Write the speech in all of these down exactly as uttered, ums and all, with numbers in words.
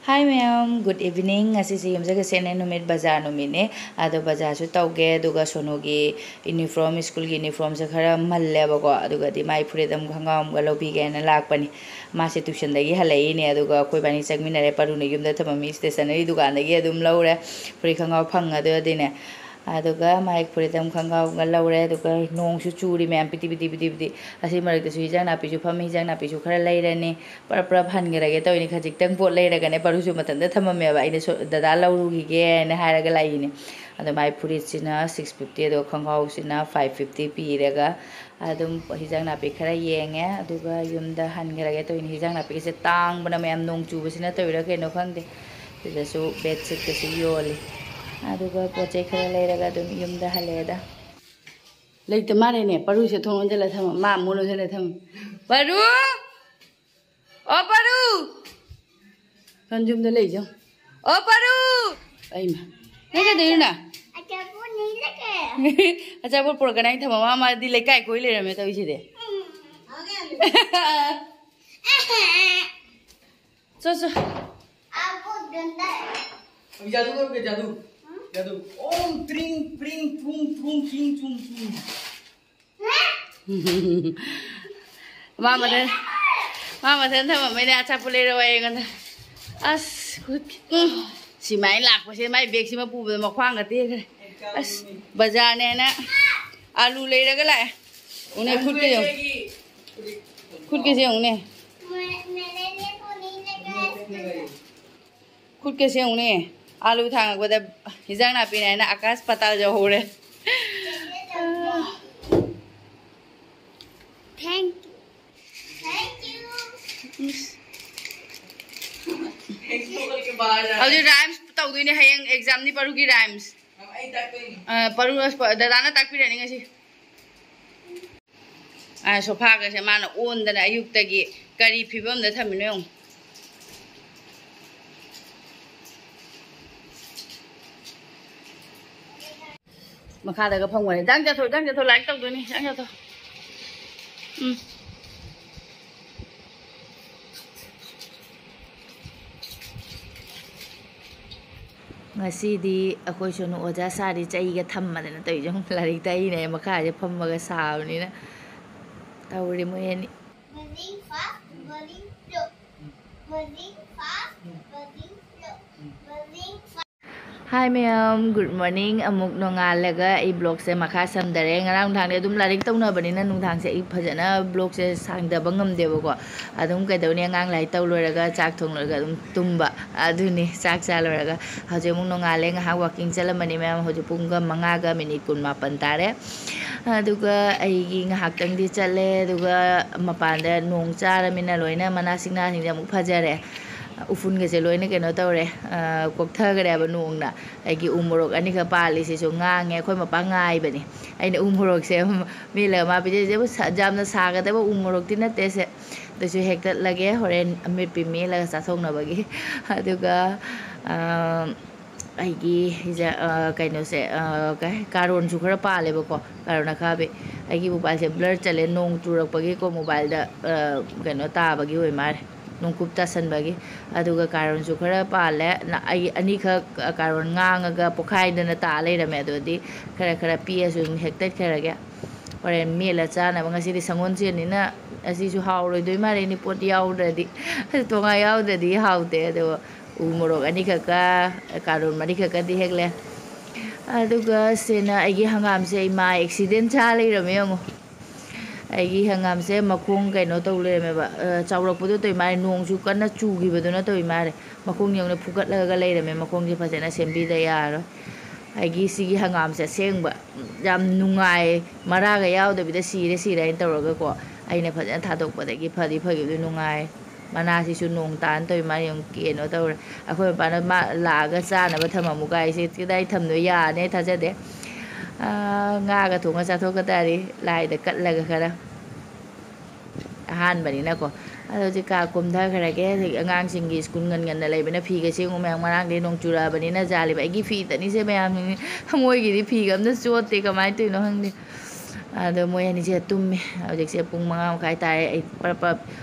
Hi ꯃꯌꯥꯝ, good evening. ꯉꯁꯤꯁꯦ ꯌꯨꯝꯖꯀꯩꯁ ꯁꯦꯟꯅ ꯅꯨꯃꯤꯠ, ꯕꯖꯥꯔ ꯅꯨꯃꯤꯠꯅꯦ꯫ ꯑꯗꯣ ꯕꯖꯥꯔꯁꯨ ꯇꯧꯒꯦ, ꯑꯗꯨꯒ ꯁꯣꯅꯨꯒꯤ ꯌꯨꯅꯤꯐꯣꯔꯝ, ꯁ꯭ꯀꯨꯜꯒꯤ ꯌꯨꯅꯤꯐꯣꯔꯝꯁꯦ ꯈꯔ ꯃꯜꯂꯦꯕꯀꯣ, ꯑꯗꯨꯒꯗꯤ ꯃꯥꯏ ꯐꯨꯔꯤꯠ ꯑꯃ ꯈꯣꯡꯒ꯭ꯔꯥꯎ ꯑꯃꯒ ꯂꯧꯕꯤꯒꯦꯅ ꯂꯥꯛꯄꯅꯤ꯫ ꯃꯥꯁꯦ ꯇ꯭ꯌꯨꯁꯟꯗꯒꯤ ꯍꯜꯂꯛꯏꯅꯦ, ꯑꯗꯨꯒ ꯑꯩꯈꯣꯏ ꯏꯕꯥꯅꯤ ꯆꯪꯃꯤꯟꯅꯔꯦ꯫ ꯄꯔꯨꯅ ꯌꯨꯝꯗ ꯊꯝꯃꯝꯃꯤ ꯁ꯭ꯇꯦꯁꯟꯅꯔꯤ ꯗꯨꯀꯥꯟꯗꯒꯤ ꯑꯗꯨꯝ ꯂꯧꯔꯦ, ꯐꯨꯔꯤꯠ ꯈꯣꯡꯒ꯭ꯔꯥꯎ ꯐꯪꯉꯗꯣꯏꯗꯤꯅꯦ꯫ ꯑꯗꯨꯒ ꯃꯥꯏ ꯐꯨꯔꯤꯠ ꯑꯃ ꯈꯣꯡꯒ꯭ꯔꯥꯎ ꯑꯃꯒ ꯂꯧꯔꯦ, ꯑꯗꯨꯒ ꯅꯣꯡꯁꯨ ꯆꯨꯔꯤ ꯃꯌꯥꯝ, ꯄꯤꯗꯤ ꯄꯤꯗꯤ ꯄꯤꯗꯤ ꯄꯤꯗꯤ꯫ ꯑꯁꯤ ꯃꯔꯛꯇꯁꯨ ꯍꯤꯟꯖꯥꯡ ꯅꯥꯄꯤꯁꯨ ꯐꯝꯃꯤ, ꯍꯤꯟꯖꯥꯡ ꯅꯥꯄꯤꯁꯨ ꯈꯔ ꯂꯩꯔꯅꯤ꯫ ꯄꯔꯞ ꯄꯔꯞ ꯍꯟꯈ꯭ꯔꯒꯦ ꯇꯧꯔꯤꯅꯤ꯫ ꯈꯖꯤꯛꯇꯪ ꯄꯣꯠ ꯂꯩꯔꯒꯅꯦ, ꯄꯔꯨꯁꯨ ꯃꯊꯟꯇ ꯊꯝꯃꯝꯃꯦꯕ꯫ ꯑꯩꯅ ꯁꯣ-, "ꯗꯗꯥ ꯂꯧꯔꯨꯈꯤꯒꯦꯅ" ꯍꯥꯏꯔꯒ ꯂꯥꯛꯏꯅꯤ꯫ ꯑꯗꯣ ꯃꯥꯏ ꯐꯨꯔꯤꯠꯁꯤꯅ six fifty, ꯑꯗꯣ ꯈꯣꯡꯒ꯭ꯔꯥꯎꯁꯤꯅ five fifty ꯄꯤꯔꯒ ꯑꯗꯨꯝ ꯍꯤꯟꯖꯥꯡ ꯅꯥꯄꯤ ꯈꯔ ꯌꯦꯡꯉꯦ, ꯑꯗꯨꯒ ꯌꯨꯝꯗ ꯍꯟꯈ꯭ꯔꯒꯦ ꯇꯧꯔꯤꯅꯤ꯫ ꯍꯤꯟꯖꯥꯡ ꯅꯥꯄꯤꯒꯁꯦ ꯇꯥꯡꯕꯅ ꯃꯌꯥꯝ, ꯅꯣꯡ ꯆꯨꯕꯁꯤꯅ ꯇꯧꯔꯤꯔꯥ ꯀꯩꯅꯣ ꯈꯪꯗꯦ꯫ ꯁꯤꯗꯁꯨ ꯕꯦꯗꯁꯤꯠꯀꯁꯨ ꯌꯣꯜꯂꯤ꯫ ꯑꯗꯨꯒ ꯄꯣꯠ ꯆꯩ ꯈꯔ ꯂꯩꯔꯒ ꯑꯗꯨꯝ ꯌꯨꯝꯗ ꯍꯜꯂꯛꯑꯦꯗ꯫ ꯂꯩꯇ ꯃꯥꯜꯂꯦꯅꯦ, ꯄꯔꯨꯁꯦ ꯊꯣꯡ ꯂꯣꯟꯁꯤꯜꯂ ꯊꯝꯃ, ꯃꯥ ꯑꯃꯨꯛ ꯂꯣꯟꯁꯤꯜꯂ ꯊꯝꯃ꯫ ꯄꯔꯨ! ꯑꯣ ꯄꯔꯨ! ꯀꯟꯖꯨꯝꯗ ꯂꯩꯖꯧ꯫ ꯑꯣ ꯄꯔꯨ! ꯑꯩꯃ꯫ ꯅꯪ ꯀꯩꯗꯧꯔꯤꯅꯣ? ꯑꯆꯥꯄꯣꯠ ꯅꯤꯔꯒꯦ꯫ ꯑꯆꯥꯄꯣꯠ ꯄꯨꯔꯛꯀꯅꯤ ꯍꯥꯏꯅ ꯊꯝꯃ, ꯃꯥ ꯃꯥꯗꯤ ꯂꯩꯀꯥꯏ ꯀꯣꯏ ꯂꯩꯔꯝꯃꯦ ꯇꯧꯔꯤꯁꯤꯗꯤ꯫ ꯎꯝ꯫ ꯆꯣ, ꯆꯣ꯫ ꯑꯕꯣꯛ ꯒꯟꯗꯥ꯫ ꯑꯩ ꯖꯥꯗꯨ ꯇꯧꯔꯛꯀꯦ, ꯖꯥꯗꯨ꯫ ꯍꯥ? ꯖꯥꯗꯨ꯫ ꯑꯣꯝ ꯇ꯭ꯔꯤꯡ ꯄ꯭ꯔꯤꯡ ꯄ꯭ꯔꯨꯡ ꯄ꯭ꯔꯨꯡ ꯇ꯭ꯔꯤꯡ ꯆꯨꯡ ꯆꯨꯡ꯫ ꯍꯥ? ꯃꯥ ꯃꯊꯟ, ꯃꯥ ꯃꯊꯟ ꯊꯝꯃꯝꯃꯦꯅꯦ, ꯑꯆꯥꯄꯣꯠ ꯂꯩꯔꯛꯑꯣ ꯑꯩꯉꯣꯟꯗ꯫ ꯑꯁ, ꯈꯨꯠ-, ꯎꯝ꯫ ꯁꯤ ꯃꯥꯏ ꯂꯥꯛꯄꯁꯦ, ꯃꯥꯏ ꯕꯦꯒꯁꯤꯃ ꯄꯨꯕꯗ ꯃꯈ꯭ꯋꯥꯡꯒ ꯇꯦꯛꯈ꯭ꯔꯦ꯫ ꯑꯁ, ꯕꯖꯥꯔꯅꯦꯅ ꯑꯂꯨ ꯂꯩꯔꯒ ꯂꯥꯛꯑꯦ꯫ ꯎꯅꯦ, ꯈꯨꯠꯀ ꯌꯦꯡꯉꯨ꯫ ꯈꯨꯠꯀꯁꯦ ꯌꯦꯡꯉꯨꯅꯦ꯫ ꯈꯨꯠꯀꯁꯦ ꯌꯦꯡꯉꯨꯅꯦ꯫ ꯑꯥꯂꯨ ꯊꯥꯡꯉꯛꯄꯗ ꯍꯤꯟꯖꯥꯡ ꯅꯥꯄꯤꯅꯦ ꯍꯥꯏꯅ Akash ꯄꯥꯇꯥꯜ ꯌꯧꯍꯧꯔꯦ꯫ Thank you. Thank you. ꯍꯧꯖꯤꯛ rhymes ꯇꯧꯗꯣꯏꯅꯦ, ꯍꯌꯦꯡ examꯅꯤ ꯄꯔꯨꯒꯤ rhymes꯫ ꯑ, ꯄꯔꯨ, ꯗꯗꯥꯅ ꯇꯥꯛꯄꯤꯔꯅꯤ ꯉꯁꯤ꯫ ꯑ, ꯁꯣꯐꯥꯒꯁꯦ ꯃꯥꯅ ꯑꯣꯟꯗꯅ ꯑꯌꯨꯛꯇꯒꯤ ꯀꯔꯤ ꯐꯤꯕꯝꯗ ꯊꯝꯃꯤꯅꯣ ꯌꯦꯡꯉꯨ꯫ ꯃꯈꯥꯗꯒ ꯐꯝꯈ꯭ꯔꯦ꯫ ꯆꯪ ꯆꯠꯊꯣꯛ, ꯆꯪ ꯆꯠꯊꯣꯛ, ꯂꯥꯏꯔꯤꯛ ꯇꯧꯗꯣꯏꯅꯤ꯫ ꯆꯪ ꯆꯠꯊꯣꯛ꯫ ꯎꯝ꯫ ꯉꯁꯤꯗꯤ ꯑꯩꯈꯣꯏ ꯁꯣꯅꯨ ꯑꯣꯖꯥ ꯁꯥꯔꯤ ꯆꯩꯒ ꯊꯝꯃꯗꯅ ꯇꯧꯔꯤꯁꯦ, ꯑꯃꯨꯛ ꯂꯥꯏꯔꯤꯛꯇ ꯑꯩꯅ ꯃꯈꯥꯁꯦ ꯐꯝꯃꯒ ꯁꯥꯕꯅꯤꯅ ꯇꯧꯔꯤ ꯃꯣꯏ ꯑꯅꯤ꯫ Buzzing fast, buzzing slow. Buzzing fast, buzzing slow. Buzzing fast. Hi ꯃꯌꯥꯝ, good morning꯫ ꯑꯃꯨꯛ ꯅꯣꯡꯉꯥꯜꯂꯒ ꯑꯩ vlogꯁꯦ ꯃꯈꯥ ꯁꯝꯗꯔꯦ꯫ ꯉꯔꯥꯡ ꯅꯨꯡꯗꯥꯡꯗꯤ ꯑꯗꯨꯝ ꯂꯥꯏꯔꯤꯛ ꯇꯧꯅꯕꯅꯤꯅ ꯅꯨꯡꯗꯥꯡꯁꯦ ꯑꯩ ꯐꯖꯅ vlogꯁꯦ ꯁꯥꯡꯗꯕ ꯉꯝꯗꯦꯕꯀꯣ꯫ ꯑꯗꯨꯝ ꯀꯩꯗꯧꯅꯤ, ꯑꯉꯥꯡ ꯂꯥꯏꯔꯤꯛ ꯇꯧ ꯂꯣꯏꯔꯒ ꯆꯥꯛ ꯊꯣꯡ ꯂꯣꯏꯔꯒ ꯑꯗꯨꯝ ꯇꯨꯝꯕ꯫ ꯑꯗꯨꯅꯤ, ꯆꯥꯛ ꯆꯥ ꯂꯣꯏꯔꯒ ꯍꯧꯖꯤꯛ ꯑꯃꯨꯛ ꯅꯣꯡꯉꯥꯜꯂꯦ꯫ ꯉꯥꯏꯍꯥꯛ walking ꯆꯠꯂꯝꯕꯅꯤ ꯃꯌꯥꯝ꯫ ꯍꯧꯖꯤꯛ ꯄꯨꯡꯒ ꯃꯉꯥꯒ minute ꯀꯨꯟ ꯃꯥꯄꯟ ꯇꯥꯔꯦ꯫ ꯑꯗꯨꯒ ꯑꯩꯒꯤ ꯉꯥꯏꯍꯥꯛꯇꯪꯗꯤ ꯆꯠꯂꯦ꯫ ꯑꯗꯨꯒ ꯃꯄꯥꯟꯗ ꯅꯣꯡ ꯆꯥꯔꯃꯤꯅ ꯂꯣꯏꯅ ꯃꯅꯥ ꯁꯤꯡꯅꯥꯁꯤꯡꯁꯦ ꯑꯃꯨꯛ ꯐꯖꯔꯦ꯫ ꯎꯐꯨꯟꯒꯁꯦ ꯂꯣꯏꯅ ꯀꯩꯅꯣ ꯇꯧꯔꯦ, ꯑ, ꯀꯣꯛꯊꯈ꯭ꯔꯦꯕ ꯅꯣꯡꯅ꯫ ꯑꯩꯒꯤ ꯎ ꯃꯣꯔꯣꯛ ꯑꯅꯤꯈꯛ ꯄꯥꯜꯂꯤꯁꯤꯁꯨ ꯉꯥꯡꯉꯦ꯫ ꯑꯩꯈꯣꯏ ꯃꯄꯥ ꯉꯥꯏꯕꯅꯤ꯫ ꯑꯩꯅ ꯎ ꯃꯣꯔꯣꯛꯁꯦ ꯃꯦꯠꯂꯒ ꯃꯥ ꯄꯤꯖꯩꯁꯦ꯫ ꯁꯥ-, ꯌꯥꯝꯅ ꯁꯥꯒꯗꯕ ꯎ ꯃꯣꯔꯣꯛꯇꯤ ꯅꯠꯇꯦ ꯁꯦ꯫ ꯑꯗꯨꯁꯨ ꯍꯦꯛꯇꯠꯂꯒꯦ ꯍꯣꯔꯦꯟ ꯑꯃꯦꯠꯄꯤ ꯃꯦꯠꯂꯒ ꯆꯥꯊꯣꯛꯅꯕꯒꯤ꯫ ꯑꯗꯨꯒ, ꯑ, ꯑꯩꯒꯤ ꯍꯤꯖ-, ꯑ, ꯀꯩꯅꯣꯁꯦ, ꯑ, ꯀꯩ, ꯀꯥꯔꯣꯟꯁꯨ ꯈꯔ ꯄꯥꯜꯂꯦꯕꯀꯣ, ꯀꯥꯔꯣꯟ ꯑꯈꯥꯕꯤ꯫ ꯑꯩꯒꯤ mobileꯁꯦ blur ꯆꯠꯂꯦ, ꯅꯣꯡ ꯆꯨꯔꯛꯄꯒꯤꯀꯣ mobileꯗ, ꯑ, ꯀꯩꯅꯣ ꯇꯥꯕꯒꯤ ꯑꯣꯏ ꯃꯥꯜꯂꯦ, ꯅꯣꯡꯀꯨꯞ ꯇꯥꯁꯟꯕꯒꯤ꯫ ꯑꯗꯨꯒ ꯀꯥꯔꯣꯟꯁꯨ ꯈꯔ ꯄꯥꯜꯂꯦ꯫ ꯅ-, ꯑꯩ ꯑꯅꯤꯈꯛ, ꯑ, ꯀꯥꯔꯣꯟ ꯉꯥꯡꯉꯒ ꯄꯣꯛꯈꯥꯏꯗꯅ ꯇꯥ ꯂꯩꯔꯝꯃꯦ꯫ ꯑꯗꯨꯗꯤ ꯈꯔ ꯈꯔ ꯄꯤꯛꯑꯁꯨ ꯑꯗꯨꯝ ꯍꯦꯛꯇꯠꯈ꯭ꯔꯒꯦ꯫ ꯍꯣꯔꯦꯟ ꯃꯦꯠꯂ ꯆꯥꯅꯕ꯫ ꯉꯁꯤꯗꯤ ꯁꯪꯒꯣꯜꯁꯦꯟꯅꯤꯅ ꯑꯁꯤꯁꯨ ꯍꯥꯎꯔꯣꯏꯗꯣꯏ ꯃꯥꯜꯂꯦ, ꯏꯅꯤ ꯄꯣꯠ ꯌꯥꯎꯗ꯭ꯔꯗꯤ꯫ ꯇꯣꯉꯥ ꯌꯥꯎꯗ꯭ꯔꯗꯤ ꯍꯥꯎꯇꯦ꯫ ꯑꯗꯣ ꯎ ꯃꯣꯔꯣꯛ ꯑꯅꯤꯈꯛꯀ ꯀꯥꯔꯣꯟ ꯃꯔꯤꯈꯛꯀꯗꯤ ꯍꯦꯛꯂꯦ꯫ ꯑꯗꯨꯒ ꯁꯤꯅ ꯑꯩꯒꯤ ꯍꯪꯒꯥꯝꯁꯦ, ꯏꯃꯥ, accident ꯁꯥ ꯂꯩꯔꯝꯃꯦ ꯌꯦꯡꯉꯣ꯫ ꯑꯩꯒꯤ ꯍꯪꯒꯥꯝꯁꯦ ꯃꯈꯣꯡ ꯀꯩꯅꯣ ꯇꯧ ꯂꯩꯔꯝꯃꯦꯕ, ꯑ, ꯆꯥꯎꯔꯛꯄꯗꯣ ꯇꯧꯏ ꯃꯥꯜꯂꯦ, ꯅꯣꯡꯁꯨ ꯀꯟꯅ ꯆꯨꯈꯤꯕꯗꯨꯅ ꯇꯧꯏ ꯃꯥꯜꯂꯦ꯫ ꯃꯈꯣꯡ ꯌꯦꯡꯉꯨꯅꯦ, ꯐꯨꯒꯠꯂꯒ ꯂꯩꯔꯝꯃꯦ꯫ ꯃꯈꯣꯡꯁꯦ ꯐꯖꯅ ꯁꯦꯝꯕꯤꯗ ꯌꯥꯔꯔꯣꯏ꯫ ꯑꯩꯒꯤ ꯁꯤꯒꯤ ꯍꯪꯒꯥꯝꯁꯦ ꯑꯁꯦꯡꯕ ꯌꯥꯝ ꯅꯨꯡꯉꯥꯏ, ꯃꯔꯥꯒ ꯌꯥꯎꯗꯕꯤꯗ ꯁꯤꯔꯦ ꯁꯤꯔꯦ ꯍꯥꯏꯅ ꯇꯧꯔꯒꯀꯣ꯫ ꯑꯩꯅ ꯐꯖꯅ ꯊꯥꯗꯣꯛꯄꯗꯒꯤ ꯐꯗꯤ ꯐꯈꯤꯕꯗꯨ ꯅꯨꯡꯉꯥꯏ꯫ ꯃꯅꯥꯁꯤꯁꯨ ꯅꯣꯡ ꯇꯥꯅ ꯇꯧꯏ ꯃꯥꯜꯂꯦ, ꯌꯦꯡꯉꯨ, ꯀꯩꯅꯣ ꯇꯧꯔꯦ꯫ ꯑꯩꯈꯣꯏ ꯃꯄꯥꯅ ꯃꯥ ꯂꯥꯛꯑꯒ ꯆꯥꯅꯕ ꯊꯝꯃꯝꯃꯨ ꯀꯥꯏꯁꯦ ꯀꯗꯥꯏ ꯊꯝꯗꯣꯏ, ꯌꯥꯅꯤ ꯑꯩ ꯊꯥꯖꯗꯦ꯫ ꯑꯥ, ꯉꯥꯒ ꯊꯣꯡꯉ ꯆꯥꯊꯣꯛꯀ ꯇꯥꯔꯦ, ꯂꯥꯏꯗ ꯀꯠꯂꯒ ꯈꯔ꯫ ꯑꯍꯥꯟꯕꯅꯤꯅꯀꯣ꯫ ꯑꯗꯣ ꯍꯧꯖꯤꯛ ꯀꯥ ꯀꯣꯝꯊꯈ꯭ꯔꯒꯦ꯫ ꯍꯧꯖꯤꯛ ꯑꯉꯥꯡꯁꯤꯡꯒꯤ ꯁ꯭ꯀꯨꯜ ꯉꯟ ꯉꯟꯅ ꯂꯩꯕꯅ ꯐꯤꯒ ꯁꯦ ꯌꯦꯡꯉꯨ ꯃꯌꯥꯝ, ꯉꯔꯥꯡꯗꯩ ꯅꯣꯡ ꯆꯨꯔꯛꯑꯕꯅꯤꯅ ꯖꯥꯜꯂꯤꯕ꯫ ꯑꯩꯒꯤ ꯐꯤꯗꯅꯤꯁꯦ ꯃꯌꯥꯝ, ꯃꯣꯏꯒꯤꯗꯤ ꯐꯤꯒ ꯑꯝꯇ ꯆꯣꯠꯇꯦ, ꯀꯃꯥꯏꯅ ꯇꯧꯔꯤꯅꯣ ꯈꯪꯗꯦ꯫ ꯑꯗꯣ ꯃꯣꯏ ꯑꯅꯤꯁꯦ ꯇꯨꯝꯃꯤ꯫ ꯍꯧꯖꯤꯛꯁꯦ ꯄꯨꯡ ꯃꯉꯥ ꯃꯈꯥꯏ ꯇꯥꯔꯦ꯫ ꯑꯩ ꯄ꯭ꯔꯞ ꯄ꯭ꯔꯞ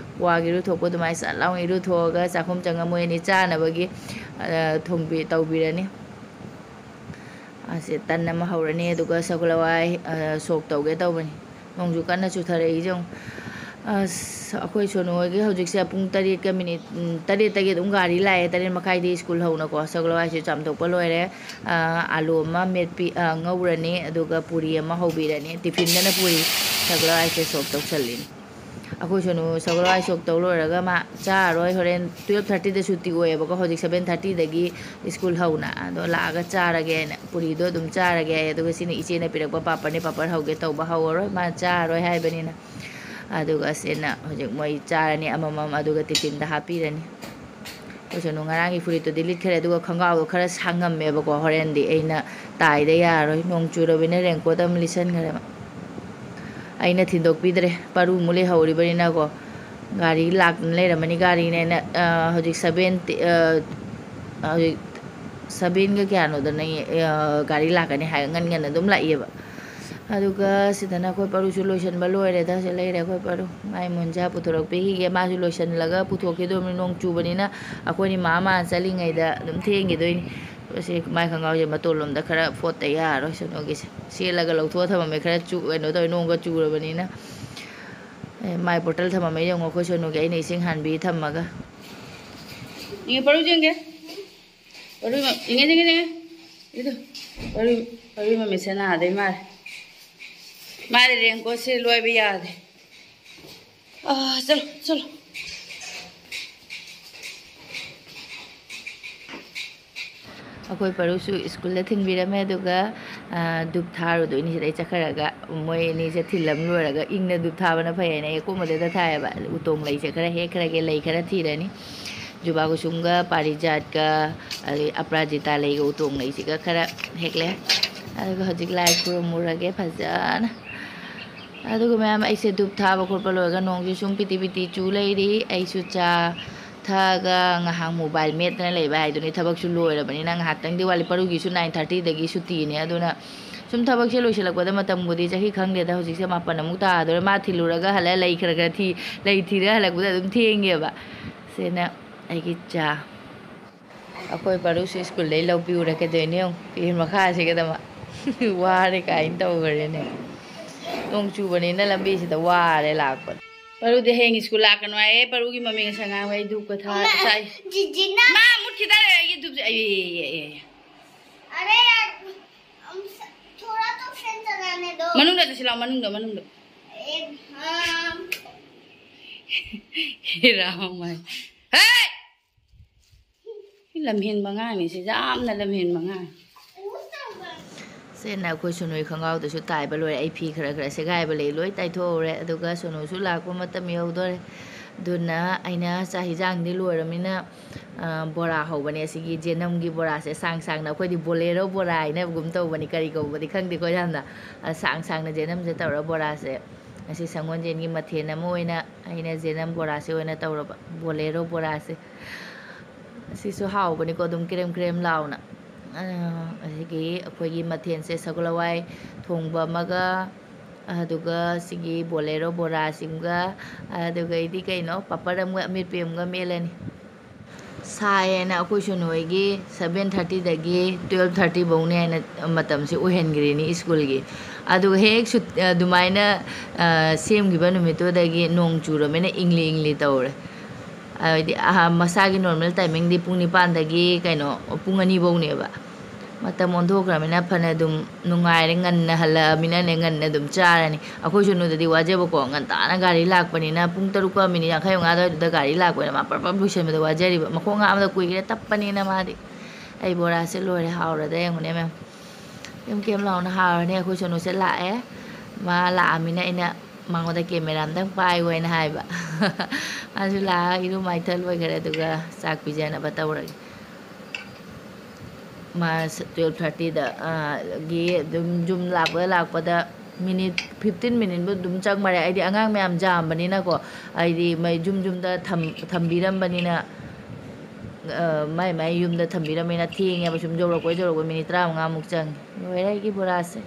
ꯋꯥꯒꯤ ꯏꯔꯨꯊꯣꯛꯄ ꯑꯗꯨꯃꯥꯏꯅ ꯁꯠ ꯂꯥꯎꯅ ꯏꯔꯨꯊꯣꯛꯑꯒ ꯆꯥꯛꯈꯨꯝ ꯆꯪꯉ ꯃꯣꯏ ꯑꯅꯤ ꯆꯥꯅꯕꯒꯤ, ꯑ, ꯊꯣꯡꯕꯤ-, ꯇꯧꯕꯤꯔꯅꯤ꯫ ꯑꯁꯦ ꯇꯟ ꯑꯃ ꯍꯧꯔꯅꯤ, ꯑꯗꯨꯒ ꯁꯒꯣꯜ ꯍꯋꯥꯏ, ꯑ, ꯁꯣꯛ ꯇꯧꯒꯦ ꯇꯧꯕꯅꯤ꯫ ꯅꯣꯡꯁꯨ ꯀꯟꯅ ꯆꯨꯊꯔꯛꯏ ꯌꯦꯡꯉꯨ꯫ ꯑꯁ, ꯑꯩꯈꯣꯏ ꯁꯣꯅꯨ ꯍꯣꯏꯒꯤ ꯍꯧꯖꯤꯛꯁꯦ ꯄꯨꯡ ꯇꯔꯦꯠꯀ ꯃꯤꯅꯤꯠ, ꯎꯝ, ꯇꯔꯦꯠꯇꯒꯤ ꯑꯗꯨꯝ ꯒꯥꯔꯤ ꯂꯥꯛꯑꯦ, ꯇꯔꯦꯠ ꯃꯈꯥꯏꯗꯤ ꯁ꯭ꯀꯨꯜ ꯍꯧꯅꯀꯣ꯫ ꯁꯒꯣꯜ ꯍꯋꯥꯏꯁꯦ ꯆꯥꯝꯊꯣꯛꯄ ꯂꯣꯏꯔꯦ꯫ ꯑ, ꯑꯥꯂꯨ ꯑꯃ ꯃꯦꯠꯄꯤ-, ꯑ, ꯉꯧꯔꯅꯤ, ꯑꯗꯨꯒ ꯄꯨꯔꯤ ꯑꯃ ꯍꯧꯕꯤꯔꯅꯤ꯫ ꯇꯤꯐꯤꯟꯗꯅ ꯄꯨꯔꯤ, ꯁꯒꯣꯜ ꯍꯋꯥꯏꯁꯦ ꯁꯣꯛ ꯇꯧꯁꯜꯂꯤꯅꯤ꯫ ꯑꯩꯈꯣꯏ ꯁꯣꯅꯨ ꯁꯒꯣꯜ ꯍꯋꯥꯏ ꯁꯣꯛ ꯇꯧ ꯂꯣꯏꯔꯒ ꯃꯥ ꯆꯥꯔꯔꯣꯏ, ꯍꯣꯔꯦꯟ ꯇꯨꯌꯦꯜꯞ ꯊꯥꯔꯇꯤꯗ ꯁꯨꯇꯤ ꯑꯣꯏꯌꯦꯕꯀꯣ, ꯍꯧꯖꯤꯛ ꯁꯚꯦꯟ ꯊꯥꯔꯇꯤꯗꯒꯤ ꯁ꯭ꯀꯨꯜ ꯍꯧꯅ꯫ ꯑꯗꯣ ꯂꯥꯛꯑꯒ ꯆꯥꯔꯒꯦꯅ ꯄꯨꯔꯤꯗꯣ ꯑꯗꯨꯝ ꯆꯥꯔꯒꯦ ꯍꯥꯏ꯫ ꯑꯗꯨꯒ ꯁꯤꯅ ꯏꯆꯦꯅ ꯄꯤꯔꯛꯄ ꯄꯥꯄꯔꯅꯦ, ꯄꯥꯄꯔ ꯍꯧꯒꯦ ꯇꯧꯕ ꯍꯧꯔꯔꯣꯏ, ꯃꯥ ꯆꯥꯔꯔꯣꯏ ꯍꯥꯏꯕꯅꯤꯅ꯫ ꯑꯗꯨꯒ ꯁꯤꯅ ꯍꯧꯖꯤꯛ ꯃꯣꯏ ꯆꯥꯔꯅꯤ ꯑꯃꯃꯝ, ꯑꯗꯨꯒ ꯇꯤꯐꯤꯟꯗ ꯍꯥꯞꯄꯤꯔꯅꯤ꯫ ꯑꯩꯈꯣꯏ ꯁꯣꯅꯨ ꯉꯔꯥꯡꯒꯤ ꯐꯨꯔꯤꯠꯇꯨꯗꯤ ꯂꯤꯠꯈ꯭ꯔꯦ, ꯑꯗꯨꯒ ꯈꯣꯡꯒ꯭ꯔꯥꯎꯗꯣ ꯈꯔ ꯁꯥꯡꯉꯝꯃꯦꯕꯀꯣ, ꯍꯣꯔꯦꯟꯗꯤ ꯑꯩꯅ ꯇꯥꯏꯗ ꯌꯥꯔꯔꯣꯏ, ꯅꯣꯡ ꯆꯨꯔꯕꯅꯤꯅ ꯔꯦꯟꯀꯣꯠ ꯑꯃ ꯂꯤꯠꯁꯟꯈ꯭ꯔꯦ꯫ ꯑꯩꯅ ꯊꯤꯟꯗꯣꯛꯄꯤꯗ꯭ꯔꯦ, ꯄꯔꯨꯃꯨꯛ ꯂꯩꯍꯧꯔꯤꯕꯅꯤꯅꯀꯣ꯫ ꯒꯥꯔꯤ ꯂꯥꯛꯇꯅ ꯂꯩꯔꯝꯃꯅꯤ, ꯒꯥꯔꯤꯅꯦꯅ, ꯑ, ꯍꯧꯖꯤꯛ ꯁꯚꯦꯟ ꯇꯤ-, ꯑ, ꯍꯧꯖꯤꯛ ꯁꯚꯦꯟꯒ ꯀꯌꯥꯅꯣꯗꯅ, ꯑ, ꯒꯥꯔꯤ ꯂꯥꯛꯀꯅꯤ ꯍꯥꯏ, ꯉꯟ ꯉꯟꯅ ꯑꯗꯨꯝ ꯂꯥꯛꯏꯑꯕ꯫ ꯑꯗꯨꯒ ꯁꯤꯗꯅ ꯑꯩꯈꯣꯏ ꯄꯔꯨꯁꯨ ꯂꯣꯏꯁꯤꯟꯕ ꯂꯣꯏꯔꯦꯗ, ꯁꯤ ꯂꯩꯔꯦ ꯑꯩꯈꯣꯏ ꯄꯔꯨ꯫ ꯃꯥꯏ ꯃꯣꯟꯖꯥ ꯄꯨꯊꯣꯔꯛꯄꯤꯈꯤꯒꯦ, ꯃꯥꯁꯨ ꯂꯣꯏꯁꯤꯜꯂꯒ ꯄꯨꯊꯣꯛꯈꯤꯗꯣꯏꯅꯤ꯫ ꯅꯣꯡ ꯆꯨꯕꯅꯤꯅ ꯑꯩꯈꯣꯏꯅꯤ ꯃꯥ ꯃꯥ ꯆꯠꯂꯤꯉꯩꯗ ꯑꯗꯨꯝ ꯊꯦꯡꯈꯤꯗꯣꯏꯅꯤ꯫ ꯁꯤ ꯃꯥꯏ ꯈꯣꯡꯒ꯭ꯔꯥꯎꯁꯦ ꯃꯇꯣꯟ ꯂꯣꯝꯗ ꯈꯔ ꯐꯣꯠꯇ ꯌꯥꯔꯔꯣꯏ ꯁꯣꯅꯨꯒꯤꯁꯦ꯫ ꯁꯦꯠꯂꯒ ꯂꯧꯊꯣꯛꯑ ꯊꯝꯃꯝꯃꯦ, ꯈꯔ ꯆꯨ-, ꯀꯩꯅꯣ ꯇꯧꯋꯦ, ꯅꯣꯡꯒ ꯆꯨꯔꯕꯅꯤꯅ꯫ ꯑꯦ, ꯃꯥꯏ ꯕꯣꯇꯜ ꯊꯝꯃꯝꯃꯦ ꯌꯦꯡꯉꯣ ꯑꯩꯈꯣꯏ ꯁꯣꯅꯨꯒꯤ, ꯑꯩꯅ ꯏꯁꯤꯡ ꯍꯥꯟꯕꯤ ꯊꯝꯃꯒ꯫ ꯌꯦꯡꯉꯦ, ꯄꯔꯨ ꯌꯦꯡꯒꯦ꯫ ꯄꯔꯨ ꯏꯃꯥ, ꯌꯦꯡꯉꯦ, ꯌꯦꯡꯉꯦ, ꯌꯦꯡꯉꯦ꯫ ꯏꯗꯨ, ꯄꯔꯨ, ꯄꯔꯨ ꯃꯃꯤꯠꯁꯦ ꯅꯥꯗꯣꯏ ꯃꯥꯜꯂꯦ꯫ ꯃꯥꯗꯤ ꯔꯦꯟꯀꯣꯠꯁꯦ ꯂꯣꯏꯕ ꯌꯥꯗꯦ꯫ ꯑꯥ, ꯆꯠꯂꯣ, ꯆꯠꯂꯣ꯫ ꯑꯩꯈꯣꯏ ꯄꯔꯨꯁꯨ ꯁ꯭ꯀꯨꯜꯗ ꯊꯤꯟꯕꯤꯔꯝꯃꯦ, ꯑꯗꯨꯒ, ꯑ, ꯙꯨꯞ ꯊꯥꯔꯨꯗꯣꯏꯅꯤ ꯁꯤꯗꯩ ꯆꯠꯈ꯭ꯔꯒ꯫ ꯃꯣꯏ ꯑꯅꯤꯁꯦ ꯊꯤꯜꯂꯝ ꯂꯣꯏꯔꯒ ꯏꯪꯅ ꯙꯨꯞ ꯊꯥꯕꯅ ꯐꯩ ꯍꯥꯏꯅ ꯑꯩ ꯑꯀꯣꯟꯕꯗꯨꯗ ꯊꯥꯏꯌꯦꯕ꯫ ꯎꯇꯣꯡ ꯂꯩꯁꯦ ꯈꯔ ꯍꯦꯛꯈ꯭ꯔꯒꯦ, ꯂꯩ ꯈꯔ ꯊꯤꯔꯅꯤ꯫ ꯖꯨꯕꯥ ꯀꯨꯁꯨꯝꯒ ꯄꯥꯔꯤꯖꯥꯠꯀ ꯑꯗꯩ ꯑꯄꯔꯥꯖꯤꯇꯥ ꯂꯩꯒ ꯎꯇꯣꯡ ꯂꯩꯁꯤꯒ ꯈꯔ ꯍꯦꯛꯂꯦ꯫ ꯑꯗꯨꯒ ꯍꯧꯖꯤꯛ ꯂꯥꯏ ꯈꯨꯔꯨꯝꯃꯨꯔꯒꯦ ꯐꯖꯅ꯫ ꯑꯗꯨꯒ ꯃꯌꯥꯝ, ꯑꯩꯁꯦ ꯙꯨꯞ ꯊꯥꯕ ꯈꯣꯠꯄ ꯂꯣꯏꯔꯒ ꯅꯣꯡꯁꯦ ꯁꯨꯝ ꯄꯤꯇꯤ ꯄꯤꯇꯤ ꯆꯨ ꯂꯩꯔꯤ꯫ ꯑꯩꯁꯨ ꯆꯥ ꯊꯛꯑꯒ ꯉꯥꯏꯍꯥꯛ ꯃꯣꯕꯥꯏꯜ ꯃꯦꯠꯇꯅ ꯂꯩꯕ ꯍꯥꯏꯗꯨꯅꯤ꯫ ꯊꯕꯛꯁꯨ ꯂꯣꯏꯔꯕꯅꯤꯅ ꯉꯥꯏꯍꯥꯛꯇꯪꯗꯤ ꯋꯥꯠꯂꯤ꯫ ꯄꯔꯨꯒꯤꯁꯨ ꯅꯥꯏꯟ ꯊꯥꯔꯇꯤꯗꯒꯤ ꯁꯨꯇꯤꯅꯦ꯫ ꯑꯗꯨꯅ ꯁꯨꯝ ꯊꯕꯛꯁꯦ ꯂꯣꯏꯁꯤꯜꯂꯛꯄꯗ ꯃꯇꯝꯕꯨꯗꯤ ꯆꯍꯤ ꯈꯪꯗꯦꯗ꯫ ꯍꯧꯖꯤꯛꯁꯦ ꯃꯥꯄꯟ ꯑꯃꯨꯛ ꯇꯥꯗꯣꯔꯦ꯫ ꯃꯥ ꯊꯤꯜꯂꯨꯔꯒ ꯍꯜꯂ ꯂꯩ ꯈꯔ ꯈꯔ ꯊꯤ-, ꯂꯩ ꯊꯤꯔ ꯍꯜꯂꯛꯄꯗ ꯑꯗꯨꯝ ꯊꯦꯡꯉꯦꯕ꯫ ꯁꯤꯅ ꯑꯩꯒꯤ ꯆꯥ꯫ ꯑꯩꯈꯣꯏ ꯄꯔꯨꯁꯨ ꯁ꯭ꯀꯨꯜꯗꯩ ꯂꯧꯕꯤꯔꯨꯔꯦ꯫ ꯀꯩꯗꯧꯅꯤ ꯌꯦꯡꯉꯨ, ꯐꯦꯟ ꯃꯈꯥꯁꯤꯒꯗꯃꯛ ꯋꯥꯔꯦ ꯀꯥꯏꯅ ꯇꯧꯈ꯭ꯔꯦꯅꯦ꯫ ꯅꯣꯡ ꯆꯨꯕꯅꯤꯅ ꯂꯝꯕꯤꯁꯤꯗ ꯋꯥꯔꯦ ꯂꯥꯛꯄꯗ꯫ ꯄꯔꯨꯗꯤ ꯍꯌꯦꯡ ꯁ꯭ꯀꯨꯜ ꯂꯥꯛꯀꯅꯨ ꯍꯥꯏꯌꯦ꯫ ꯄꯔꯨꯒꯤ ꯃꯃꯤꯡ ꯉꯁꯥꯏ ꯉꯥꯡꯕ ꯑꯩ ꯙꯨꯞꯀ ꯊꯥ-, ꯆꯥꯏ꯫ ꯖꯤꯖꯤꯅ ꯃꯥ ꯃꯨꯠꯈꯤꯗꯔꯦ ꯑꯩꯒꯤ ꯙꯨꯞꯁꯦ꯫ ꯑꯩ, ꯑꯩ, ꯑꯩ, ꯑꯩ꯫ अरे यार, हम स-, थोड़ा तो फैन चलाने दो। ꯃꯅꯨꯡꯗ ꯆꯠꯁꯤ ꯂꯥꯎ, ꯃꯅꯨꯡꯗ, ꯃꯅꯨꯡꯗ꯫ ए, हाँ। ꯍꯦ ꯔꯥꯝ ꯍꯥꯏ꯫ ꯍꯦ! ꯁꯤ ꯂꯝꯍꯦꯟꯕ ꯑꯉꯥꯡꯅꯤ, ꯁꯤ ꯌꯥꯝꯅ ꯂꯝꯍꯦꯟꯕ ꯑꯉꯥꯡ꯫ ꯁꯦꯅ ꯑꯩꯈꯣꯏ ꯁꯨꯅꯨꯒꯤ ꯈꯣꯡꯒ꯭ꯔꯥꯎꯗꯨꯁꯨ ꯇꯥꯏꯕ ꯂꯣꯏꯔꯦ꯫ ꯑꯩ ꯐꯤ ꯈꯔ ꯈꯔ ꯁꯦꯒꯥꯏꯕ ꯂꯩ, ꯂꯣꯏ ꯇꯥꯏꯊꯣꯛꯍꯧꯔꯦ꯫ ꯑꯗꯨꯒ ꯁꯨꯅꯨꯁꯨ ꯂꯥꯛꯄ ꯃꯇꯝ ꯌꯧꯗꯣꯔꯦ꯫ ꯑꯗꯨꯅ ꯑꯩꯅ ꯆꯥꯛ ꯍꯤꯟꯖꯥꯡꯗꯤ ꯂꯣꯏꯔꯃꯤꯅ, ꯑ, ꯕꯣꯔꯥ ꯍꯧꯕꯅꯦ꯫ ꯑꯁꯤꯒꯤ ꯖꯦꯅꯝꯒꯤ ꯕꯣꯔꯥꯁꯦ ꯁꯥꯡ ꯁꯥꯡꯅ, ꯑꯩꯈꯣꯏꯗꯤ ꯕꯣꯂꯦꯔꯣ ꯕꯣꯔꯥ ꯍꯥꯏꯅꯕꯒꯨꯝ ꯇꯧꯕꯅꯤ, ꯀꯔꯤ ꯀꯧꯕꯗꯤ ꯈꯪꯗꯦꯀꯣ ꯌꯥꯝꯅ꯫ ꯑ, ꯁꯥꯡ ꯁꯥꯡꯅ ꯖꯦꯅꯝꯁꯦ ꯇꯧꯔ ꯕꯣꯔꯥꯁꯦ ꯉꯁꯤ ꯁꯪꯒꯣꯜꯖꯦꯟꯒꯤ ꯃꯊꯦꯜ ꯑꯃ ꯑꯣꯏꯅ ꯑꯩꯅ ꯖꯦꯅꯝ ꯕꯣꯔꯥꯁꯦ ꯑꯣꯏꯅ ꯇꯧꯔꯕ, ꯕꯣꯂꯦꯔꯣ ꯕꯣꯔꯥꯁꯦ꯫ ꯑꯁꯤꯁꯨ ꯍꯥꯎꯕꯅꯤꯀꯣ, ꯑꯗꯨꯝ ꯀ꯭ꯔꯦꯝ ꯀ꯭ꯔꯦꯝ ꯂꯥꯎꯅ꯫ ꯑ, ꯑꯁꯤꯒꯤ ꯑꯩꯈꯣꯏꯒꯤ ꯃꯊꯦꯜꯁꯦ ꯁꯒꯣꯜ ꯍꯋꯥꯏ ꯊꯣꯡꯕ ꯑꯃꯒ, ꯑꯗꯨꯒ ꯁꯤꯒꯤ ꯕꯣꯂꯦꯔꯣ ꯕꯣꯔꯥꯁꯤꯃꯒ, ꯑꯗꯨꯒꯩꯗꯤ ꯀꯩꯅꯣ, ꯄꯥꯄꯔ ꯑꯃꯒ ꯑꯃꯦꯠꯄꯤ ꯑꯃꯒ ꯃꯦꯠꯂꯅꯤ꯫ ꯁꯥꯏ ꯍꯥꯏꯅ ꯑꯩꯈꯣꯏ ꯁꯨꯅꯨ ꯍꯣꯏꯒꯤ seven thirty ꯗꯒꯤ twelve thirty ꯐꯥꯎꯅꯤ ꯍꯥꯏꯅ ꯃꯇꯝꯁꯦ ꯑꯣꯏꯍꯟꯈ꯭ꯔꯤꯅꯤ ꯁ꯭ꯀꯨꯜꯒꯤ꯫ ꯑꯗꯨꯒ ꯍꯦꯛ ꯁꯨꯠ-, ꯑꯗꯨꯃꯥꯏꯅ, ꯑ, ꯁꯦꯝꯈꯤꯕ ꯅꯨꯃꯤꯠꯇꯨꯗꯒꯤ ꯅꯣꯡ ꯆꯨꯔꯃꯤꯅ ꯏꯪꯂꯤ ꯏꯪꯂꯤ ꯇꯧꯔꯦ꯫ ꯍꯥꯏꯗꯤ, ꯑꯍ-, ꯃꯁꯥꯒꯤ normal timing ꯗꯤ ꯄꯨꯡ ꯅꯤꯄꯥꯟꯗꯒꯤ, ꯀꯩꯅꯣ, ꯄꯨꯡ ꯑꯅꯤ ꯐꯥꯎꯅꯦꯕ꯫ ꯃꯇꯝ ꯑꯣꯟꯊꯣꯛꯈ꯭ꯔꯃꯤꯅ ꯐꯅ ꯑꯗꯨꯝ ꯅꯨꯡꯉꯥꯏꯔꯦ, ꯉꯟꯅ ꯍꯜꯂꯛꯑꯃꯤꯅꯗꯤ ꯉꯟꯅ ꯑꯗꯨꯝ ꯆꯥꯔꯅꯤ꯫ ꯑꯩꯈꯣꯏ ꯁꯨꯅꯨꯗꯗꯤ ꯋꯥꯖꯕꯀꯣ, ꯉꯟꯇꯥꯅ ꯒꯥꯔꯤ ꯂꯥꯛꯄꯅꯤꯅ, ꯄꯨꯡ ꯇꯔꯨꯛꯀ minute ꯌꯥꯡꯈꯩ ꯃꯉꯥ ꯑꯗꯨꯋꯥꯏꯗꯨꯗ ꯒꯥꯔꯤ ꯂꯥꯛꯄꯅꯤꯅ ꯃꯥ ꯄ꯭ꯔꯞ ꯄ꯭ꯔꯞ ꯂꯣꯏꯁꯟꯕꯗ ꯋꯥꯖꯔꯤꯕ꯫ ꯃꯈꯣꯡ ꯍꯥꯝꯕꯗ ꯀꯨꯏꯈ꯭ꯔꯦ, ꯇꯞꯄꯅꯤꯅ ꯃꯥꯗꯤ꯫ ꯑꯩ ꯕꯣꯔꯥꯁꯦ ꯂꯣꯏꯔꯦ, ꯍꯥꯎꯔꯗ ꯌꯦꯡꯉꯨꯅꯦ ꯃꯦꯝ꯫ ꯀꯦꯝ ꯀꯦꯝ ꯂꯥꯎꯅ ꯍꯥꯎꯔꯅꯤ꯫ ꯑꯩꯈꯣꯏ ꯁꯨꯅꯨꯁꯦ ꯂꯥꯛꯑꯦ꯫ ꯃꯥ ꯂꯥꯛꯑꯃꯤꯅ ꯑꯩꯅ ꯃꯉꯣꯟꯗ camera ꯑꯝꯇꯪ ꯄꯥꯏꯌꯣ ꯍꯥꯏꯅ ꯍꯥꯏꯕ꯫ ꯃꯥꯁꯨ ꯂꯥꯛꯑꯒ ꯏꯔꯨ ꯃꯥꯏꯊ ꯂꯣꯏꯈꯔꯦ, ꯑꯗꯨꯒ ꯆꯥꯛ ꯄꯤꯖꯅꯕ ꯇꯧꯔꯒꯦ꯫ ꯃꯥ twelve thirty ꯗ, ꯑ, ꯒꯤ ꯑꯗꯨꯝ ꯌꯨꯝ ꯂꯥꯛꯄꯗ, ꯂꯥꯛꯄꯗ minute fifteen minute ꯕꯨ ꯑꯗꯨꯝ ꯆꯪ ꯃꯥꯜꯂꯦ꯫ ꯑꯩꯗꯤ ꯑꯉꯥꯡ ꯃꯌꯥꯝ ꯌꯥꯝꯕꯅꯤꯅꯀꯣ, ꯑꯩꯗꯤ ꯃꯩ ꯌꯨꯝ ꯌꯨꯝꯗ ꯊꯝ-, ꯊꯝꯕꯤꯔꯝꯕꯅꯤꯅ, ꯑ, ꯃꯥꯏ ꯃꯥꯏ ꯌꯨꯝꯗ ꯊꯝꯕꯤꯔꯝꯃꯤꯅ ꯊꯦꯡꯉꯦꯕ, ꯁꯨꯝ ꯌꯧꯔꯛꯄꯩ ꯌꯧꯔꯛꯄꯩ minute ꯇꯔꯥꯃꯉꯥꯃꯨꯛ ꯆꯪꯉꯦ꯫ ꯂꯣꯏꯔꯦ ꯑꯩꯒꯤ ꯕꯣꯔꯥꯁꯦ꯫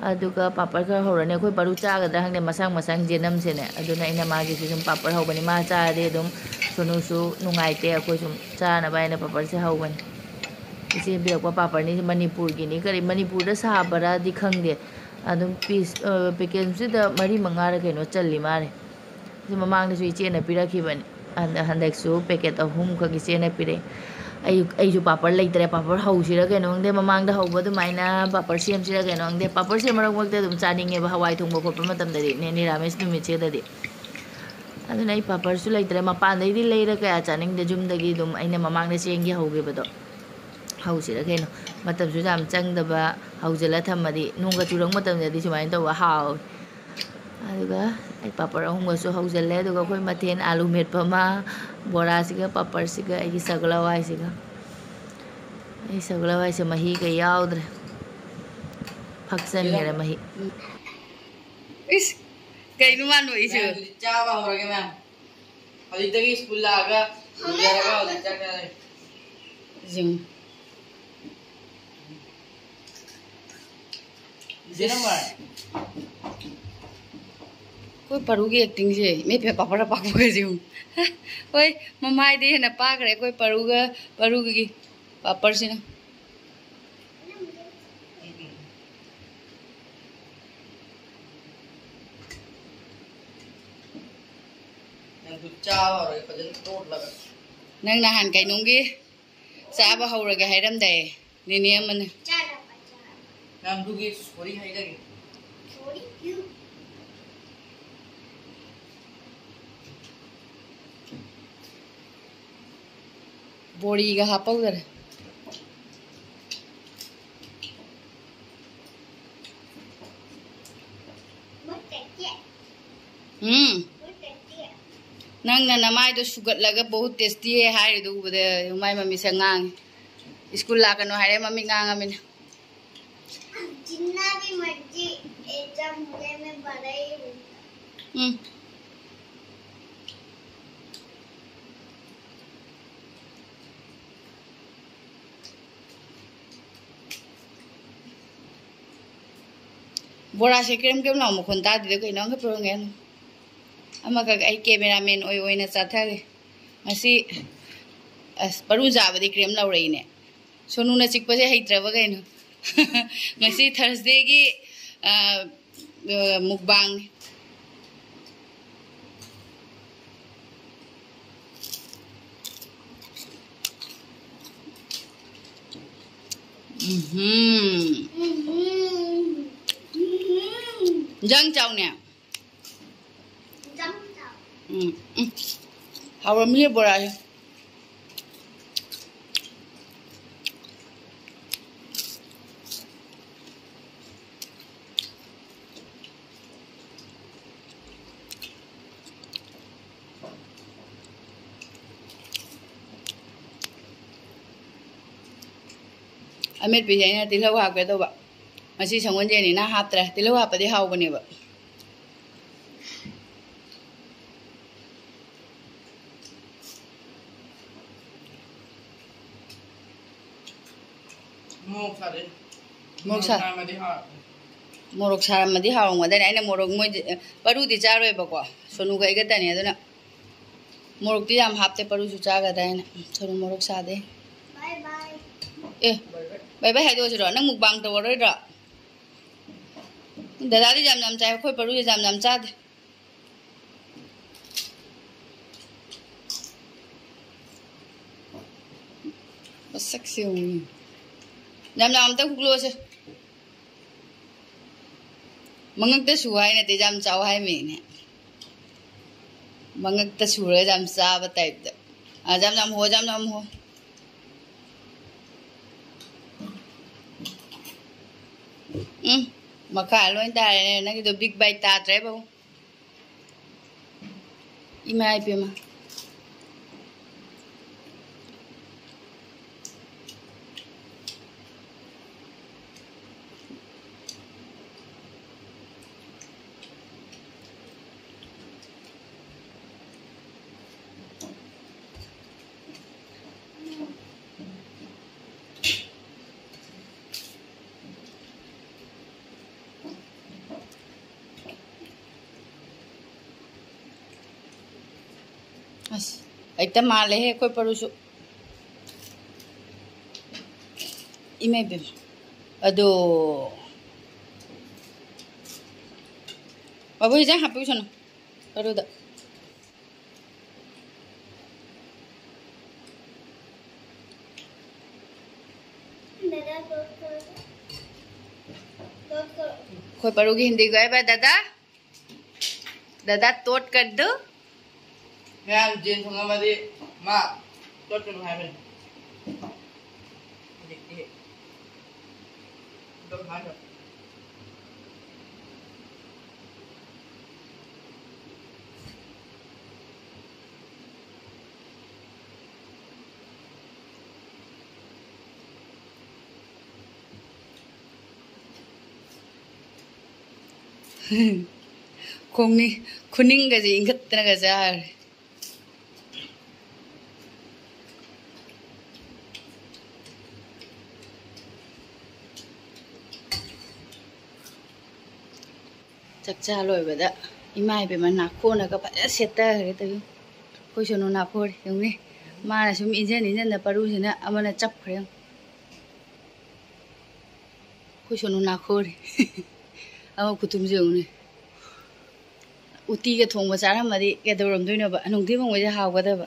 ꯑꯗꯨꯒ ꯄꯥꯄꯔ ꯈꯔ ꯍꯧꯔꯅꯤ꯫ ꯑꯩꯈꯣꯏ ꯄꯥꯔꯨ ꯆꯥꯒꯗ꯭ꯔꯥ ꯈꯪꯗꯦ, ꯃꯁꯥꯡ ꯃꯁꯥꯡ ꯖꯦꯅꯝꯁꯦꯅꯦ꯫ ꯑꯗꯨꯅ ꯑꯩꯅ ꯃꯥꯒꯤꯁꯨ ꯁꯨꯝ ꯄꯥꯄꯔ ꯍꯧꯕꯅꯤ꯫ ꯃꯥ ꯆꯥꯔꯗꯤ ꯑꯗꯨꯝ ꯁꯣꯅꯨꯁꯨ ꯅꯨꯡꯉꯥꯏꯇꯦ꯫ ꯑꯩꯈꯣꯏ ꯁꯨꯝ ꯆꯥꯅꯕ ꯍꯥꯏꯅ ꯄꯥꯄꯔꯁꯦ ꯍꯧꯕꯅꯤ꯫ ꯏꯆꯦ ꯄꯤꯔꯛꯄ ꯄꯥꯄꯔꯅꯤ꯫ ꯃꯅꯤꯄꯨꯔꯒꯤꯅꯤ꯫ ꯀꯔꯤ, ꯃꯅꯤꯄꯨꯔꯗ ꯁꯥꯕ꯭ꯔꯥꯗꯤ ꯈꯪꯗꯦ꯫ ꯑꯗꯨꯝ ꯄꯤꯁ, ꯑ, ꯄꯦꯀꯦꯠꯁꯤꯗ ꯃꯔꯤ ꯃꯉꯥꯔ ꯀꯩꯅꯣ ꯆꯜꯂꯤ ꯃꯥꯜꯂꯦ꯫ ꯁꯤ ꯃꯃꯥꯡꯗꯁꯨ ꯏꯆꯦꯅ ꯄꯤꯔꯛꯈꯤꯕꯅꯤ꯫ ꯍꯟꯗꯛ, ꯍꯟꯗꯛꯁꯨ ꯄꯦꯀꯦꯠ ꯑꯍꯨꯝꯈꯛ ꯏꯆꯦꯅ ꯄꯤꯔꯛꯑꯦ꯫ ꯑꯩ, ꯑꯩꯁꯨ ꯄꯥꯄꯔ ꯂꯩꯇ꯭ꯔꯦ꯫ ꯄꯥꯄꯔ ꯍꯧꯁꯤꯔ ꯀꯩꯅꯣ ꯈꯪꯗꯦ꯫ ꯃꯃꯥꯡꯗ ꯍꯧꯕ ꯑꯗꯨꯃꯥꯏꯅ ꯄꯥꯄꯔ ꯁꯦꯝꯁꯤꯔ ꯀꯩꯅꯣ ꯈꯪꯗꯦ꯫ ꯄꯥꯄꯔꯁꯦ ꯃꯔꯛ ꯃꯔꯛꯇ ꯑꯗꯨꯝ ꯆꯥꯅꯤꯡꯉꯦꯕ, ꯍꯋꯥꯏ ꯊꯣꯡꯕ ꯈꯣꯠꯄ ꯃꯇꯝꯗꯗꯤ, ꯅꯦ-, ꯅꯤꯔꯥꯃꯤꯁ ꯅꯨꯃꯤꯠꯁꯤꯗꯗꯤ꯫ ꯑꯗꯨꯅ ꯑꯩ ꯄꯥꯄꯔꯁꯨ ꯂꯩꯇ꯭ꯔꯦ꯫ ꯃꯄꯥꯟꯗꯩꯗꯤ ꯂꯩꯔ ꯀꯌꯥ ꯆꯥꯅꯤꯡꯗꯦ꯫ ꯌꯨꯝꯗꯒꯤ ꯑꯗꯨꯝ ꯑꯩꯅ ꯃꯃꯥꯡꯗ ꯆꯦꯡꯒꯤ ꯍꯧꯈꯤꯕꯗꯣ ꯍꯧꯁꯤꯔ ꯀꯩꯅꯣ꯫ ꯃꯇꯝꯁꯨ ꯌꯥꯝ ꯆꯪꯗꯕ, ꯍꯧꯖꯤꯜꯂ ꯊꯝꯃꯗꯤ ꯅꯣꯡꯒ ꯆꯨꯔꯛ ꯃꯇꯝꯗꯗꯤ ꯁꯨꯃꯥꯏꯅ ꯇꯧꯕ ꯍꯥꯎꯋꯤ꯫ ꯑꯗꯨꯒ ꯑꯩ ꯄꯥꯄꯔ ꯑꯍꯨꯝꯒꯁꯨ ꯍꯧꯖꯤꯜꯂꯦ꯫ ꯑꯗꯨꯒ ꯑꯩꯈꯣꯏ ꯃꯊꯦꯜ ꯑꯥꯂꯨ ꯃꯦꯠꯄ ꯑꯃ, ꯕꯣꯔꯥꯁꯤꯒ, ꯄꯥꯄꯔꯁꯤꯒ, ꯑꯩꯒꯤ ꯁꯒꯣꯜ ꯍꯋꯥꯏꯁꯤꯒ꯫ ꯑꯩ ꯁꯒꯣꯜ ꯍꯋꯥꯏꯁꯦ ꯃꯍꯤꯒ ꯌꯥꯎꯗ꯭ꯔꯦ, ꯐꯛꯆꯟꯈꯔꯦ ꯃꯍꯤ꯫ ꯏꯁ, ꯀꯩꯅꯣ ꯃꯥ ꯅꯣꯛꯏꯁꯦ? ꯃꯌꯥꯝ, ꯑꯗꯨꯗꯤ ꯆꯥꯕ ꯍꯧꯔꯒꯦ, ꯃꯌꯥꯝ꯫ ꯍꯧꯖꯤꯛꯇꯒꯤ ꯁ꯭ꯀꯨꯜ ꯂꯥꯛꯑꯒ ꯂꯨꯖꯔꯒ ꯍꯧꯖꯤꯛ ꯆꯥꯛ ꯆꯥꯔꯦ꯫ ꯌꯦꯡꯉꯨ꯫ ꯏꯆꯦ ꯅꯝꯕꯔ꯫ ꯑꯩꯈꯣꯏ ꯄꯥꯔꯨꯒꯤ ꯑꯦꯛꯇꯤꯡꯁꯦ, ꯏꯃꯩ ꯄꯦꯝꯃ, ꯄꯥꯄꯔ ꯑꯄꯥꯛꯄꯒꯁꯦ ꯌꯦꯡꯉꯨ꯫ ꯍꯣꯏ, ꯃꯃꯥꯏꯗꯩ ꯍꯦꯟꯅ ꯄꯥꯛꯈ꯭ꯔꯦ ꯑꯩꯈꯣꯏ ꯄꯥꯔꯨꯒ, ꯄꯥꯔꯨꯒꯤ ꯄꯥꯄꯔꯁꯤꯅ꯫ ꯅꯪꯁꯨ ꯆꯥꯕ ꯍꯧꯔꯒꯦ ꯐꯖꯅ ꯇꯣꯠꯂꯒ꯫ ꯅꯪ ꯅꯍꯥꯟ ꯀꯩꯅꯣꯝꯒꯤ ꯆꯥꯕ ꯍꯧꯔꯒꯦ ꯍꯥꯏꯔꯝꯗꯥꯏ, ꯅꯦꯅꯦ ꯑꯃꯅ꯫ ꯅꯪ ꯑꯗꯨꯒꯤ ꯁꯣꯔꯤ ꯍꯥꯏꯖꯒꯦ꯫ ꯕꯣꯔꯤꯒ ꯍꯥꯞꯄꯧꯗꯔꯦ꯫ ꯎꯝ꯫ ꯅꯪꯅ ꯅꯃꯥꯏꯗꯣ ꯁꯨꯒꯠꯂꯒ "ꯕꯍꯨꯠ ꯇꯦꯁꯇꯤ ꯍꯦ" ꯍꯥꯏꯔꯤꯗꯣ ꯎꯕꯗ ꯃꯥꯏ ꯃꯃꯤꯠꯁꯦ ꯉꯥꯡꯉꯤ꯫ ꯁ꯭ꯀꯨꯜ ꯂꯥꯛꯀꯅꯨ ꯍꯥꯏꯔꯦ, ꯃꯃꯤꯠ ꯉꯥꯡꯉꯃꯤꯅ꯫ जिन्ना भी मर्जी एग्जाम हो जाए, मैं पढ़ाई हूँ। ꯎꯝ꯫ ꯕꯣꯔꯥꯁꯦ ꯀ꯭ꯔꯦꯝ ꯀ꯭ꯔꯦꯝ ꯂꯥꯎ ꯃꯈꯣꯟ ꯇꯥꯗ꯭ꯔꯤꯗꯣ ꯀꯩꯅꯣ? ꯑꯃꯈꯛ ꯄꯨꯔꯛꯑꯣꯅꯦ꯫ ꯑꯃꯈꯛ ꯑꯩ cameraman ꯑꯣꯏ ꯑꯣꯏꯅ ꯆꯥꯊꯔꯦ꯫ ꯉꯁꯤ ꯑꯁ, ꯄꯔꯨ ꯆꯥꯕꯗꯤ ꯀ꯭ꯔꯦꯝ ꯂꯧꯔꯛꯏꯅꯦ꯫ ꯁꯣꯅꯨꯅ ꯆꯤꯛꯄꯁꯦ ꯍꯩꯇ꯭ꯔꯕ ꯀꯩꯅꯣ? ꯉꯁꯤ Thursdayꯒꯤ, ꯑ, ꯑ, mukbangꯅꯤ꯫ ꯎꯝꯍꯨꯝ꯫ ꯏꯟꯖꯥꯡ ꯆꯥꯎꯅꯦ꯫ ꯎꯝ, ꯎꯝ꯫ ꯍꯥꯎꯔꯝꯅꯤꯌꯦ ꯕꯣꯔꯥꯁꯦ꯫ ꯑꯃꯦꯠꯄꯤꯁꯦ ꯑꯩꯅ ꯇꯤꯜꯍꯧ ꯍꯥꯞꯀꯦ ꯇꯧꯕ꯫ ꯉꯁꯤ ꯁꯪꯒꯣꯜꯁꯦꯟꯅꯤꯅ ꯍꯥꯞꯇ꯭ꯔꯦ꯫ ꯇꯤꯜꯍꯧ ꯍꯥꯞꯄꯗꯤ ꯍꯥꯎꯕꯅꯦꯕ꯫ ꯃꯣꯔꯣꯛ ꯁꯥꯗꯦ꯫ ꯃꯣꯔꯣꯛ ꯁꯥ-, ꯁꯥꯔꯝꯃꯗꯤ ꯍꯥꯎꯔꯅꯤ꯫ ꯃꯣꯔꯣꯛ ꯁꯥꯔꯝꯃꯗꯤ ꯍꯥꯎꯔꯝꯒꯗꯅꯤ꯫ ꯑꯩꯅ ꯃꯣꯔꯣꯛ, ꯃꯣꯏꯗꯤ, ꯑꯦ, ꯄꯔꯨꯗꯤ ꯆꯥꯔꯣꯏꯕꯀꯣ, ꯁꯣꯅꯨꯒ ꯑꯩꯒꯇꯅꯤ꯫ ꯑꯗꯨꯅ ꯃꯣꯔꯣꯛꯇꯤ ꯌꯥꯝ ꯍꯥꯞꯇꯦ, ꯄꯔꯨꯁꯨ ꯆꯥꯒꯗ꯭ꯔꯥ ꯍꯥꯏꯅ꯫ ꯁꯣꯅꯨ ꯃꯣꯔꯣꯛ ꯁꯥꯗꯦ꯫ ꯕꯥꯏ ꯕꯥꯏ꯫ ꯑꯦ, ꯕꯥꯏ ꯕꯥꯏ ꯍꯥꯏꯗꯣꯛꯑꯁꯤꯔꯣ? ꯅꯪ mukbang ꯇꯧꯔꯔꯣꯏꯗ꯭ꯔꯣ? ꯗꯗꯥꯗꯤ ꯌꯥꯝ ꯌꯥꯝ ꯆꯥꯏ, ꯑꯩꯈꯣꯏ ꯄꯔꯨꯗꯤ ꯌꯥꯝ ꯌꯥꯝ ꯆꯥꯗꯦ꯫ ꯃꯁꯛꯁꯦ ꯌꯦꯡꯉꯨꯅꯦ꯫ ꯌꯥꯝ ꯌꯥꯝ ꯑꯝꯇ ꯍꯨꯛꯂꯣꯁꯦ꯫ ꯃꯉꯛꯇ ꯁꯨ ꯍꯥꯏ ꯅꯠꯇꯦ, ꯌꯥꯝ ꯆꯥꯎ ꯍꯥꯏꯃꯤꯅꯦ꯫ ꯃꯉꯛꯇ ꯁꯨꯔꯒ ꯌꯥꯝ ꯆꯥꯕ typeꯇ꯫ ꯑ, ꯌꯥꯝ ꯌꯥꯝ ꯍꯣ, ꯌꯥꯝ ꯌꯥꯝ ꯍꯣ꯫ ꯎꯝ, ꯃꯈꯥ ꯂꯣꯏ ꯇꯥꯔꯦꯅꯦ꯫ ꯅꯪꯒꯤꯗꯣ big bite ꯇꯥꯗ꯭ꯔꯦ ꯕꯥꯕꯨ꯫ ꯏꯃꯥ ꯏꯄꯦꯝꯃ꯫ ꯍꯦꯛꯇ ꯃꯥꯜꯂꯦꯍꯦ ꯑꯩꯈꯣꯏ ꯄꯔꯨꯁꯨ꯫ ꯏꯃꯥ ꯏꯕꯦꯝꯃ꯫ ꯑꯗꯣ꯫ ꯕꯥꯕꯨ ꯍꯤꯟꯖꯥꯡ ꯍꯥꯞꯄꯤꯌꯨꯁꯅꯨ꯫ ꯄꯔꯨꯗ꯫ ꯑꯩꯈꯣꯏ ꯄꯔꯨꯒꯤ ꯍꯤꯟꯗꯤ ꯀꯩ ꯍꯥꯏꯕ, ꯗꯥꯗꯥ? ꯗꯥꯗꯥ ꯇꯣꯠ ꯀꯔ ꯗꯣ꯫ ꯃꯌꯥꯝ ꯖꯦꯟ ꯊꯣꯡꯉꯝꯃꯗꯤ ꯃꯥ ꯇꯣꯠꯀꯅꯨ ꯍꯥꯏꯕꯅꯤ꯫ ꯍꯧꯖꯤꯛꯇꯤ ꯑꯗꯨꯝ ꯍꯥꯏꯔꯣ꯫ ꯈꯣꯡꯅꯤ-, ꯈꯨꯅꯤꯡꯒꯁꯦ ꯏꯟꯈꯠꯇꯅꯒ ꯆꯥꯔꯦ꯫ ꯆꯥꯛꯆꯥ ꯂꯣꯏꯕꯗ ꯏꯃꯥ ꯏꯕꯦꯝꯃ ꯅꯥꯈꯣꯟꯅꯒ ꯐꯖꯅ ꯁꯦꯠꯇꯈ꯭ꯔꯦ ꯇꯧꯏ꯫ ꯑꯩꯈꯣꯏ ꯁꯣꯅꯨ ꯅꯥꯈꯣꯔꯦ ꯌꯦꯡꯉꯨꯅꯦ꯫ ꯃꯥꯅ ꯁꯨꯝ ꯏꯟꯖꯟ ꯏꯟꯖꯟꯗ ꯄꯔꯨꯁꯤꯅ ꯑꯃꯅ ꯆꯞꯈ꯭ꯔꯦ ꯌꯦꯡꯉꯨ꯫ ꯑꯩꯈꯣꯏ ꯁꯣꯅꯨ ꯅꯥꯈꯣꯔꯦ꯫ ꯑꯃ ꯈꯨꯇꯨꯝꯁꯦ ꯌꯦꯡꯉꯨꯅꯦ꯫ ꯎꯇꯤꯒ ꯊꯣꯡꯕ ꯆꯥꯔꯝꯃꯗꯤ ꯀꯩꯗꯧꯔꯝꯗꯣꯏꯅꯣꯕ? ꯅꯨꯡꯊꯤꯜ ꯊꯣꯡꯕꯁꯦ ꯍꯥꯎꯒꯗꯕ꯫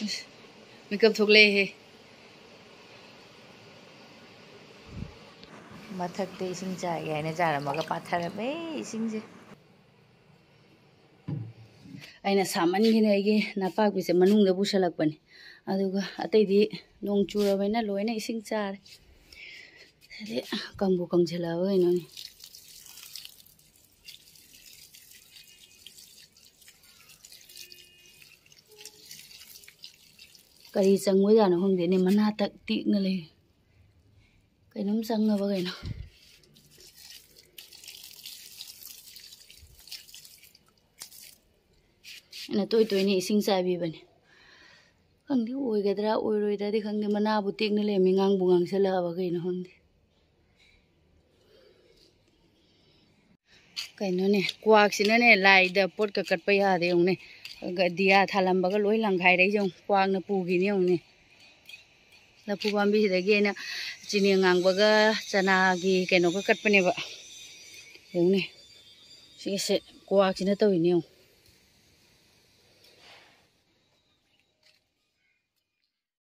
ꯑꯁ, ꯃꯤꯀꯞ ꯊꯣꯛꯂꯛꯑꯦꯍꯦ꯫ ꯃꯊꯛꯇ ꯏꯁꯤꯡ ꯆꯥꯏꯒꯦ ꯍꯥꯏꯅ ꯆꯥꯔꯝꯃꯒ ꯄꯥꯊꯔꯝꯃꯦ ꯏꯁꯤꯡꯁꯦ꯫ ꯑꯩꯅ ꯁꯥꯃꯟꯈꯤꯅ ꯑꯩꯒꯤ ꯅꯄꯥꯛꯄꯤꯁꯦ ꯃꯅꯨꯡꯗ ꯄꯨꯁꯜꯂꯛꯄꯅꯤ꯫ ꯑꯗꯨꯒ ꯑꯇꯩꯗꯤ ꯅꯣꯡ ꯆꯨꯔꯕꯅꯤꯅ ꯂꯣꯏꯅ ꯏꯁꯤꯡ ꯆꯥꯔꯦ꯫ ꯁꯤꯗꯤ ꯀꯪꯕꯨ ꯀꯪꯁꯤꯜꯂꯛꯑꯕ ꯀꯩꯅꯣꯅꯦ꯫ ꯀꯔꯤ ꯆꯪꯕꯖꯥꯠꯅꯣ ꯈꯪꯗꯦꯅꯦ, ꯃꯅꯥ ꯇꯛ ꯇꯦꯛꯅ ꯂꯩ꯫ ꯀꯩꯅꯣꯝ ꯆꯪꯉꯕ ꯀꯩꯅꯣ꯫ ꯑꯩꯅ ꯇꯣꯏ ꯇꯣꯏꯅ ꯏꯁꯤꯡ ꯆꯥꯏꯕꯤꯕꯅꯤ꯫ ꯈꯪꯗꯦ, ꯑꯣꯏꯒꯗ꯭ꯔꯥ ꯑꯣꯏꯔꯣꯏꯗ꯭ꯔꯥꯗꯤ ꯈꯪꯗꯦ, ꯃꯅꯥꯕꯨ ꯇꯦꯛꯅ ꯂꯩꯔꯝꯃꯤ, ꯉꯥꯡꯕꯨ ꯉꯥꯡꯁꯜꯂꯛꯑꯕ ꯀꯩꯅꯣ ꯈꯪꯗꯦ꯫ ꯀꯩꯅꯣꯅꯦ, ꯀ꯭ꯋꯥꯛꯁꯤꯅꯅꯦ ꯂꯥꯏꯗ ꯄꯣꯠꯀ ꯀꯠꯄ ꯌꯥꯗꯦ ꯌꯦꯡꯉꯨꯅꯦ꯫ ꯗꯤꯌꯥ ꯊꯥꯜꯂꯝꯕꯒ ꯂꯣꯏ ꯂꯪꯈꯥꯏꯔꯛꯏꯁꯦ ꯌꯦꯡꯉꯨ, ꯀ꯭ꯋꯥꯛꯅ ꯄꯨꯈꯤꯅꯦ ꯌꯦꯡꯉꯨꯅꯦ꯫ ꯂꯐꯨ ꯄꯥꯝꯕꯤꯁꯤꯗꯒꯤ ꯑꯩꯅ ꯆꯤꯅꯤ ꯑꯉꯥꯡꯕꯒ ꯆꯅꯥꯒꯤ ꯀꯩꯅꯣꯒ ꯀꯠꯄꯅꯦꯕ꯫ ꯌꯦꯡꯉꯨꯅꯦ, ꯁꯤꯁꯦ ꯀ꯭ꯋꯥꯛꯁꯤꯅ ꯇꯧꯔꯤꯅꯦ ꯌꯦꯡꯉꯨ꯫